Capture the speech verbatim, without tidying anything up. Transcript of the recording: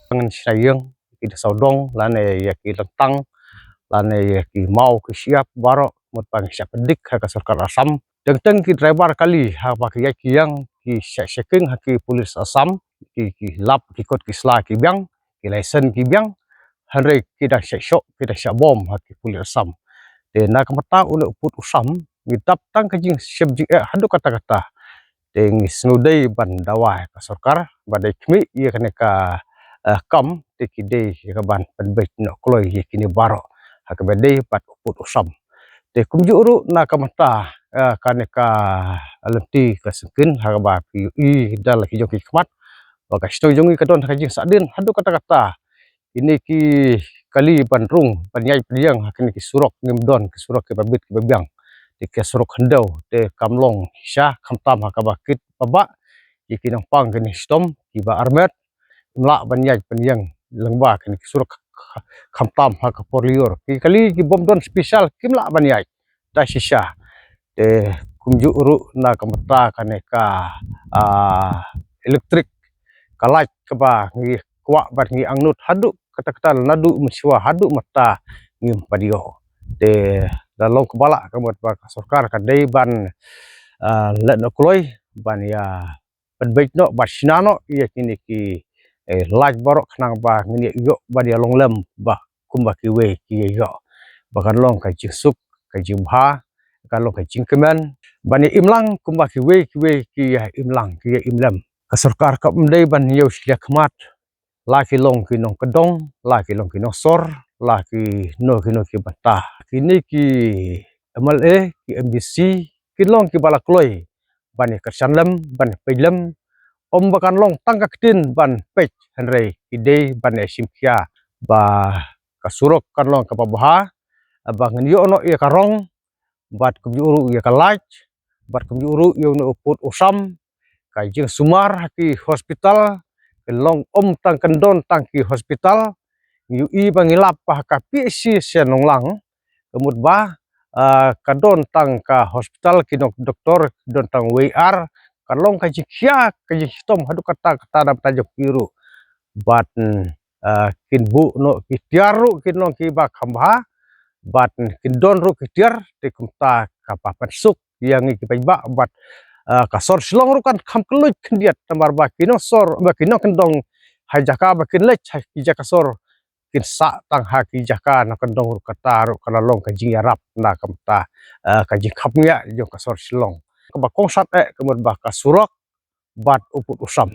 Ngan shna ïing ki da sawdong lane ïa ki lyntang lane ïa ki maw ki shyiap baroh, mut ba ngi shah pyndik ha ka sorkar Assam. Teng teng ki driver kali haba ki ïaid ki ïeng ki shah checking ha ki police Assam, ki ki lap ki kot ki sla ki biang, ki license ki biang. Hynrei ki dang shah shoh, ki dang shah bom ha ki police Assam. Te na ka bynta une u pud u sam ngi dap tang ka jingshem jingeh haduh katta katta. Te ngi sngewdei ban dawa ïa ka sorkar ba dei khmih ïa kane ka, eh, kam, te ki dei ïa ka ban pynbeit noh kloi ïa kine baroh ha kaba dei bad u pud u sam. Te kumjuh ruh na ka bynta, eh, kane ka lynti ka syngkien ha kaba phi ïohi da la ki jong ki khmat ba ka shnong jong ngi ka don ha ka jingsahdien haduh katta katta. Kine ki kali ban rung ban ïaid ban ïeng ha kine ki surok ngim don ki surok kiba bit kiba biang. Te ki surok khyndew te kam long shisha, khamtam ha kaba kit ba bah. Ïa ki nongpang kine shitom kiba armet, ym lah ban ïaid ban ïeng lyngba kine ki surok, khamtam ha ka por lyiur. Ki kali ki bym don special kim lah ban ïaid da shisha. Te kumjuh ruh na ka bynta kane ka, ah, electric, ka light kaba ngi kwah bad ngi angnud haduh katta katta, naduh mynshuwa haduh mynta ngim pat ïoh. Te la long kaba lah ka mut ba ka sorkar ka dei ban, ah, leh noh kloi ban ïa pynbeit noh bad shna noh ïa kine ki, eh, light baroh khnang ba ngin ïa ïoh ban ïa long lem ba kumba kiwei ki ïa ïoh, ba kan long ka jingsuk, ka jingbha, kan long ka jingkmen ban ïa im lang kumba kiwei kiwei ki ïa im lang, ki ïa im lem. Ka sorkar kam dei ban ïoh shiliang khmat la ki long ki nongkyndong, la ki long ki nongsor, la kino kino ki bynta. Kine ki M L A, ki M D C, ki long kiba la kloi ban ïa kyrshan lem, ban ïa peit lem. Ym ba kan long tang ka ktien ban peit, hynrei ki dei ban ïa shim khia ba ka surok kan long kaba bha, ba ngin ïoh noh ïa ka rong, bad kumjuh ruh ïa ka light, bad kumjuh ruh ïa une u pud u sam, ka jingsumar ha ki hospital, kan long ym tang, kan don tang ki hospital. Ngi ïohi ba ngi lap ba ha ka P H C Shnong Lang, ka mut ba, ah, ka don tang ka hospital, ki nong doktor don tang wei ar, kan long ka jingkhia, ka jingshitom haduh katta katta na bynta jong ki ruh. Bad, ah, kin buh noh ki tiar ruh kin long kiba kham bha, bad kin don ruh ki tiar, te kumta kaba pynsuk ïa ngi ki paidbah bad, ah, ka sor Shillong ruh kan kham kylluid khyndiat namar ba ki nongsor, ba ki nongkyndong ha jaka ba kin leit ha ki jaka sor kin sah tang ha ki jaka nongkyndong ruh, kata ruh ka la long ka jingïarap na ka bynta, ah, ka jingkhapngiah jong ka sor Shillong. Kaba kongsan eh ka mut ba ka surok bad u pud u sam.